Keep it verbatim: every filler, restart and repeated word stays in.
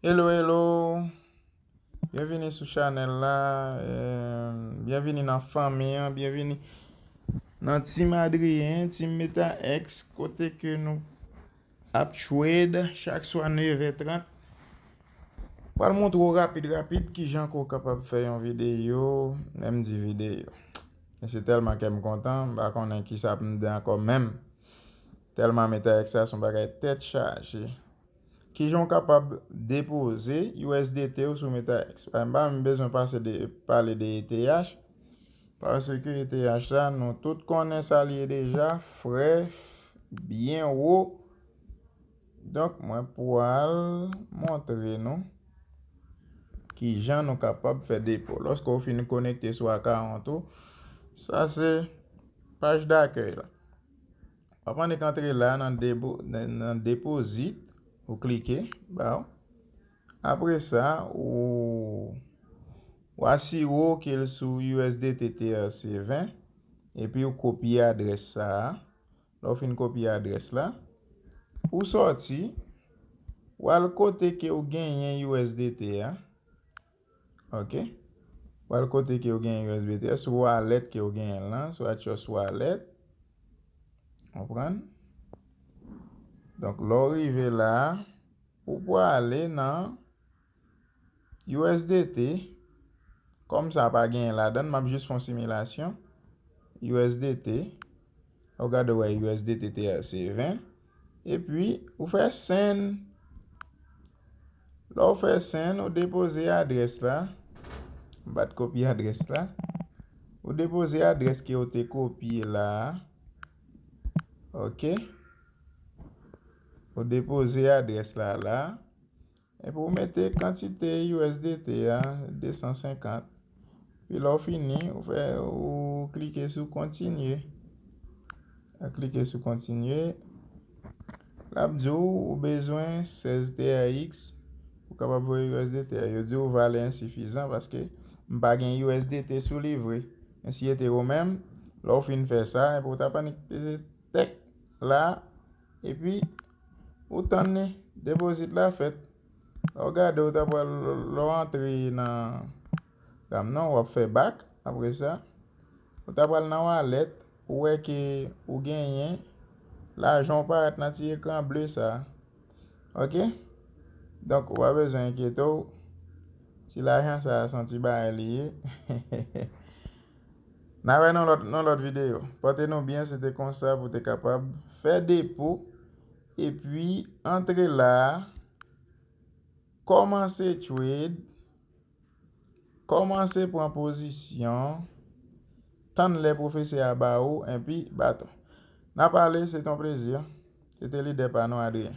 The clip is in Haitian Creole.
Hello, hello. Byenvini sou chanèl la. Eh, byenvini nan fanmi an. Byenvini nan Team Adrien, Team Meta X, kote ke nou ap trade chak swa nèf è trant. Pral montre w rapid, rapid, kijan ke w kapab fè yon videyo. Lè m di videyo, e se tèlman kè m kontan, m pa konnen kisa pou m di ankò menm. Tèlman Meta X sa se yon bagay tèt chaje. Kijan w kapab depoze U S D T ou sou Meta X? Pa, m pa menm bezwen pase de, pale de E T H, paske E T H la, nou tout konnen sa l ye deja, frè, byen wo. Donk, mwen pral montre nou kijan nou kapab fè depo. Lòske w fin konekte sou akawont ou, sa se paj dakèy la. W ap annik antre la nan depo-, nan, nan depozit, ou klike, ba w. Apre sa, ou, ou asire w ke l sou U S D T T R C ven, epi ou kopye adrès sa a. Lè w fin kopye adrès la, ou sòti, ou al kote ke ou genyen U S D T a. Ok? Ou al kote ke ou genyen U S D T a, sou wallet ke ou genyen l lan, sou Axios Wallet. Konprann? Donk, lè w rive la a, ou prale nan U S D T. Kòm sa pa genyen ladan l, m ap jis fè yon similasyon. U S D T. Ou gade, wè, U S D T T R C ven. Epi, ou fè send. Lè w fè send, ou depoze adrès la. M pa t kopye adrès la. Ou depoze adrès ke w te kopye la a. Ok? Ou depoze adrès la la. Epi ou mete kantite U S D T a, de san senkant. Epi lè w fini, ou fè, ou klike sou kontinye. Ou klike sou kontinye. L ap di w, ou bezwen sèz T R X pou w kapab voye U S D T a. Yo di w valè ensifizan paske m pa gen U S D T sou li vre. Men si e te ou menm, lè w fin fè sa, epi ou t ap annik peze tèk la, epi ou tann li, depozit la fèt. Lè w gade, ou ta pral, lè w antre nan ram nan, w ap fè back. Apre sa, ou ta pral nan wallet, ou wè ke ou genyen, lajan w parèt nan ti ekran ble sa a. Ok? Donk, ou pa bezwen enkyete w. Ti lajan sa a, se yon ti bagay li ye. N a wè nan lòt, nan lòt videyo. Pòte nou byen, se te konsa pou te kapab fè depo, epi antre la a, kòmanse trade, kòmanse pran pozisyon, tann lè pwofesè a ba ou enpi baton. N a pale, se te yon plezi. Se te lidè pa nou, Adrien.